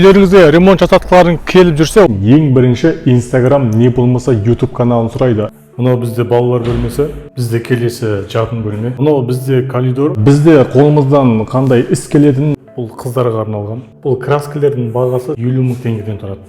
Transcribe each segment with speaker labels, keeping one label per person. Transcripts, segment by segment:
Speaker 1: Үйлеріңізге ремонт жасатқыларың келіп жүрсе, ең бірінші Инстаграм не болмаса Ютуб каналын сұрайды. Мынау бізде балалар бөлмесі, бізде келесі жатын бөлме, мынау бізде коридор. Бізде қолымыздан қандай іс келетінін. Бұл қыздарға арналған. Бұл краскілердің бағасы 50 000 теңгеден тұрады.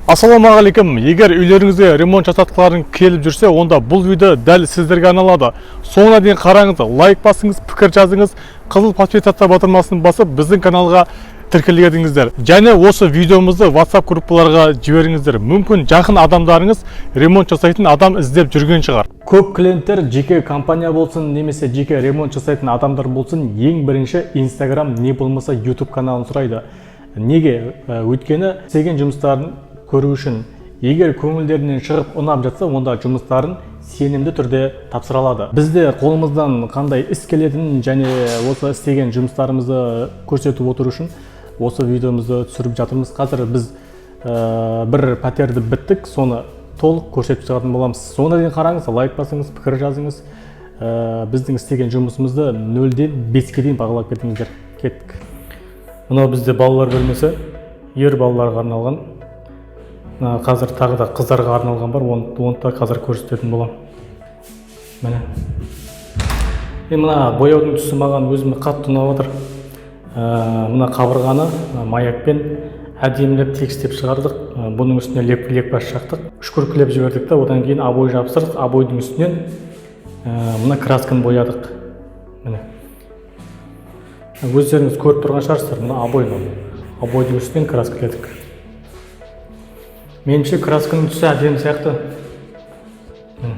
Speaker 1: Ассалаумағалейкум! Егер үйлеріңізге ремонт жасатқыларың келіп жүрсе, онда бұл видео дәл сіздерге арналады. Соңына дейін қараңыз, лайк басыңыз, пікір жазыңыз, қызыл подписаться батырмасын басып, біздің каналға тіркелгеніңіздер және осы видеомызды WhatsApp группаларға жіберіңіздер. Мүмкін, жақын адамдарыңыз ремонт жасайтын адам іздеп жүрген шығар. Көп клиенттер, жеке компания болсын немесе жеке ремонт жасайтын адамдар болсын, ең бірінші Инстаграм не болмаса YouTube каналын сұрайды. Неге? Өйткені істеген жұмыстарын көру үшін. Егер көңілдерінен шығып, ұнап жатса, онда жұмыстарын сенімді түрде тапсыра алады. Бізде қолымыздан қандай іс келетінін және осы істеген жұмыстарымызды көрсетіп отыру үшін осы видеомызды түсіріп жатырмыз. Қазір біз бір пәтерді біттік, соны толық көрсетіп шығатын боламыз. Соңына дейін қараңыз, лайк басыңыз, пікір жазыңыз. Біздің істеген жұмысымызды 0-ден 5-ке дейін бағалап кетіңіздер. Кеттік! Мынау бізде балалар бөлмесі, ер балаларға арналған. Мына қазір тағы да қыздарға арналған бар, оны да қазір көрсететін боламын. Міне, енді мына бояудың түсі маған өзіме қатты ұнап отыр. Мына қабырғаны маякпен әдемілеп тегістеп шығардық. Бұның үстіне лепбас жақтық, үшкіркілеп жібердік та, одан кейін обой жабыстырдық. Обойдың үстінен мына красканы боядық. Міне, өздеріңіз көріп тұрған шығарсыздар, мына обой, мынау обойдың үстінен краскіледік. Меніңше, красканың түсі әдемі сияқты. Міне.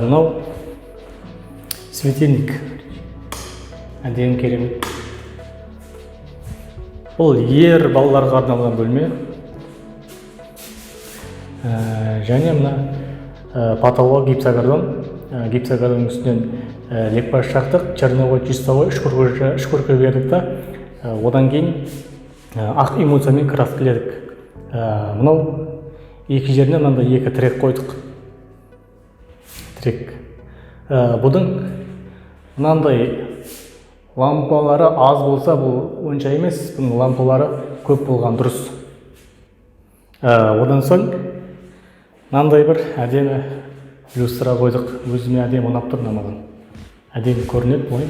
Speaker 1: Мынау светильник әдемі, керемет. Бұл ер балаларға арналған бөлме. Және мына потолок гипсокартон. Гипсокартонның үстінен лепбас жақтық, черновой, чистовой, үшкіркі бердік та, одан кейін ақ эмульсиямен краскіледік. Мынау екі жеріне мынандай екі тірек қойдық, тірек. Бұның мынандай лампалары аз болса, бұл онша емес, бұның лампалары көп болған дұрыс. Одан соң мынандай бір әдемі люстра қойдық. Өзіме әдемі ұнап тұр мына, маған әдемі көрінеді былай.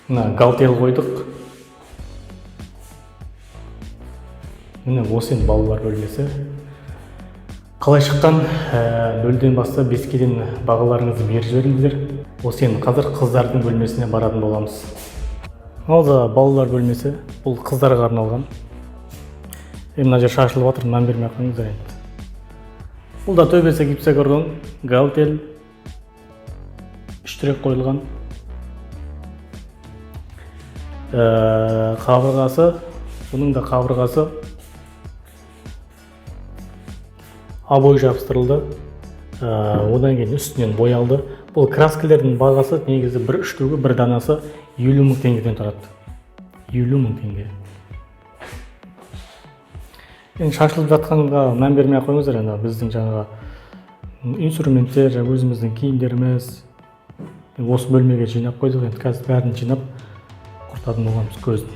Speaker 1: Мына галтель қойдық. Міне, осы енді балалар бөлмесі қалай шыққан. 0-ден бастап 5-ке дейін бағаларыңызды беріп жіберіңіздер. Осы енді қазір қыздардың бөлмесіне баратын боламыз. Мынау да балалар бөлмесі, бұл қыздарға арналған. Мына жер шашылып жатыр, мән бермей ақ қойыңыздар енді. Бұл да төбесі гипсокартон, галтель, үш тірек қойылған. Қабырғасы, бұның да қабырғасы обой жабыстырылды. Одан кейін үстінен боялды. Бұл краскілердің бағасы негізі бір штугі, бір данасы 50 000 теңгеден тұрады, 50 000 теңге. Енді шашылып жатқанға мән бермей ақ қойыңыздар. Енді біздің жаңағы инструменттер, жаңағы өзіміздің киімдеріміз осы бөлмеге жинап қойдық. Енді қазір бәрін жинап құртатын боламыз көзін.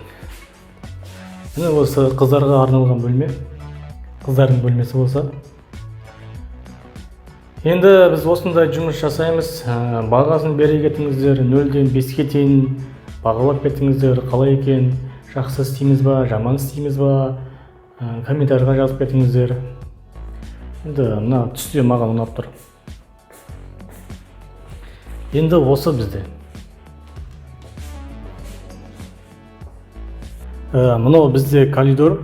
Speaker 1: Міне, осы қыздарға арналған бөлме, қыздардың бөлмесі болса. Енді біз осындай жұмыс жасаймыз. Бағасын бере кетіңіздер, 0-ден 5-ке дейін бағалап кетіңіздер. Қалай екен, жақсы істейміз ба, жаман істейміз ба? Комментарийға жазып кетіңіздер. Енді мына түс те маған ұнап тұр. Енді осы бізде. Мынау бізде коридор.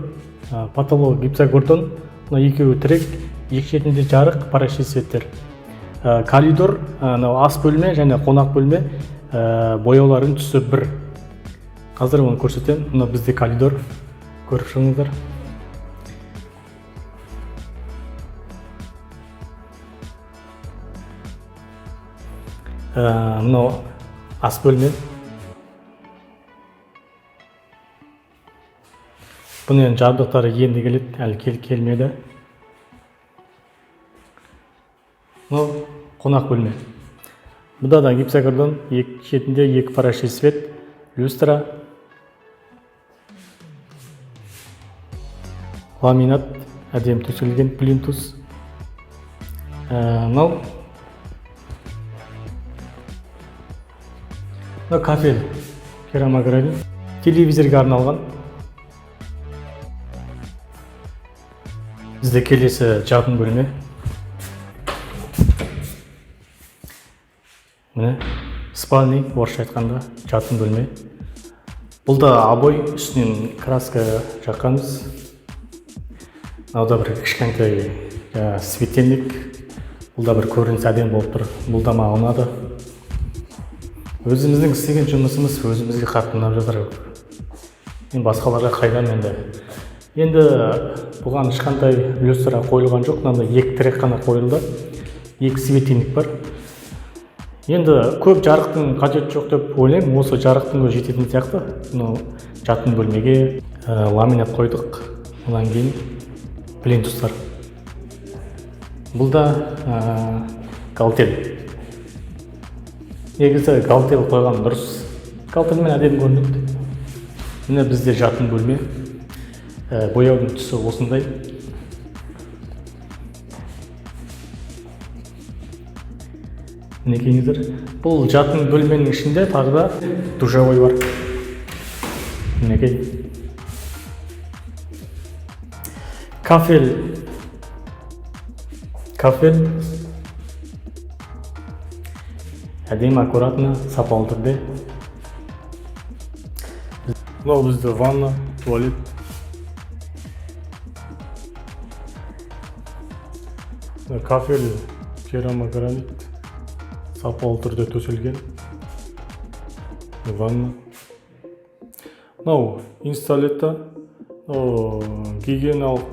Speaker 1: Потолок гипсокартон, мына екеуі тірек, екі шетінде жарық парашют светтер. Коридор, мынау ас бөлме және қонақ бөлме, бояулардың түсі бір. Қазір оны көрсетемін. Мынау бізде коридор, көріп шығыңыздар. Мынау ас бөлме. Бұның енді жабдықтары енді келеді, әлі келмеді. Мынау Қонақ бөлме. Бұнда да гипсокартон, екі шетінде екі параши свет, люстра, ламинат, әдемі төселген плинтус. Мынау кафель, керамогранит, телевизорға арналған. Бізде келесі жатын бөлме. Міне, спальный, орысша айтқанда, жатын бөлме. Бұл да обой, үстінен краска жаққанбыз. Мынау да бір кішкентай жаңағы светильник. Бұл да бір көрініс, әдемі болып тұр. Бұл да маған ұнады. Өзіміздің істеген жұмысымыз өзімізге қатты ұнап жатыр. Мен басқаларға қайдам енді. Енді бұған ешқандай люстра қойылған жоқ, мынандай екі тірек қана қойылды. Екі светильник бар. Енді көп жарықтың қажеті жоқ деп ойлаймын. Осы жарықтың өзі жететін сияқты. Мынау жатын бөлмеге ламинат қойдық. Одан кейін плинтустар. Бұл да галтель. Негізі галтель қойған дұрыс. Галтельмен әдемі көрінеді. Міне, бізде жатын бөлме. Бояудың түсі осындай. Мінекейіңіздер. Бұл жатын бөлменің ішінде тағы да душевой бар. Мінекей. Кафель. Кафель. Әдемі, аккуратно, сапалы түрде. Мынау бізде ванна, туалет. Мына кафель, керамогранит, сапалы түрде төселген. Ванна. Мынау инсталлета, мынау гигиеналық